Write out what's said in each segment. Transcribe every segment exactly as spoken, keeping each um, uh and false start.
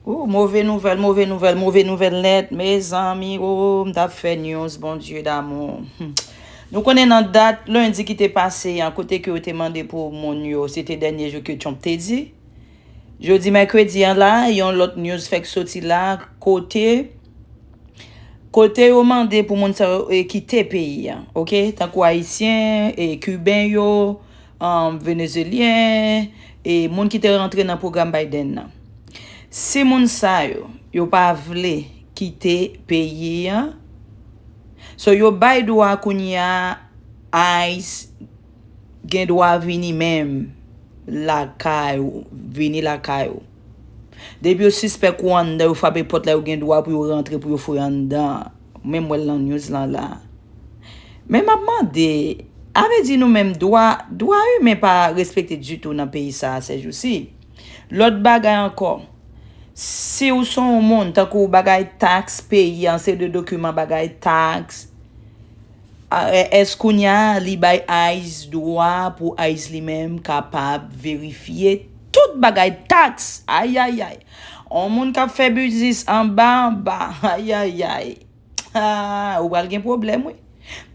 Ou, move nouvèl, move nouvèl, move nouvèl nèt, mezanmi, o, m t ap fè news, Bondye damou. Hmm. Nou konnen nan dat lendi ki te pase an, kote ke yo te mande pou moun yo, se te dènye jou ke Trump te di. Jodi mèkredi an la, yon lòt news fèk soti la, kote, kote yo mande pou moun sa yo, e, kite peyi an, oke? Tankou Ayisyen, e, Kiben yo, um, Venezelyen, e moun ki te rantre nan pwogram Biden nan. Si moun sa yo, yo pa vle kite peyi an, so yo bay dwa kounye a, ICE gen dwa vini menm lakay ou, vini lakay ou. Depi yo sispèk ou anndan, yo frape pòt la, yo gen dwa pou yo rantre, pou yo foure anndan. Menm wè l nan news lan la. Men m ap mande, a vle di nou menm dwa, dwa imen pa respekte ditou nan peyi sa a sèjousi. Lòt bagay ankò, si w se yon moun, tankou bagay taks peyi an, se de dokiman bagay taks, a, e, èske kounye a li bay ICE dwa pou ICE li menm kapab verifye tout bagay taks? Ayayay. On moun k ap fè biznis anba anba, ayayay. Ah, ou pral gen pwoblèm, wi.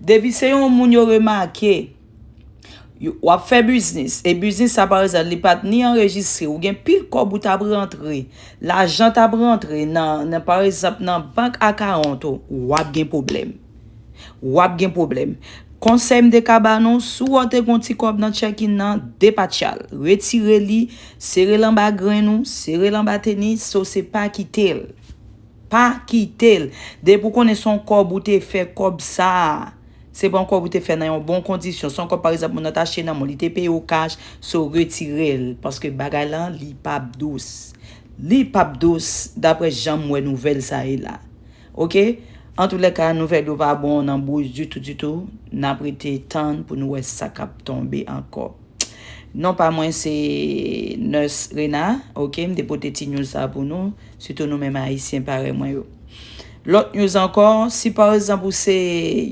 Depi se yon moun yo remake, yo, w ap fè biznis, e biznis sa, pa egzanp, li pa t ni anrejistre, ou gen pil kòb ou t ap rantre, lajan t ap rantre nan, nan, pa egzanp, nan bank akawont ou, w ap gen pwoblèm. W ap gen pwoblèm. Konsèy m te ka ba nou, si w te gon ti kòb nan checking nan, depatcha l. Retire li, sere l anba grenn ou, sere l anba tenis, so se pa kite l. Pa kite l. Depi w konnen se yon kòb ou te fè, kòb sa a, se pa yon kòb ou te fè nan yon bon kondisyon. Se yon kòb, pa egzanp, moun nan t achte nan mall, li te peye w kach, so retire l. Paske bagay lan, li p ap dous. Li p ap dous, daprè jan m wè nouvèl sa ye la. Oke? Antoulèka, nouvèl yo pa bon nan bouch ditou, ditou. N ap rete tann pou nou wè sa k ap tonbe ankò. Non pa mwen se Nurse Rena, oke, m te pote ti news sa pou nou, sitou nou menm Ayisyen parèy mwen yo. Lòt news ankò, si pa egzanp ou se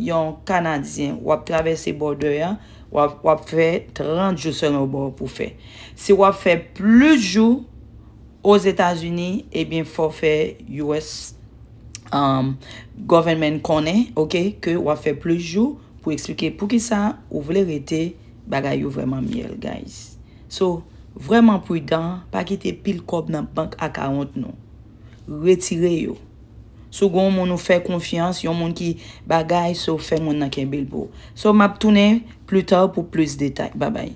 yon Kanadyen, w ap travèse border an, w ap, w ap fè trant jou sèlman w ba w pou fè. Si w ap fè plis jou Ozetazini, ebyen, fò fè U S, um, government konnen, oke, ke w ap fè plis jou pou eksplike poukisa ou vle rete, bagay yo vrèman myèl, guys. So, vrèman pridan, pa kite pil kòb nan bank akawont nou. Retire yo. Si w gen yon moun ou fè konfyans, yon moun ki bagay, so fè moun nan kenbe l pou ou. So, m ap tounen pli ta pou plis detay. Babay.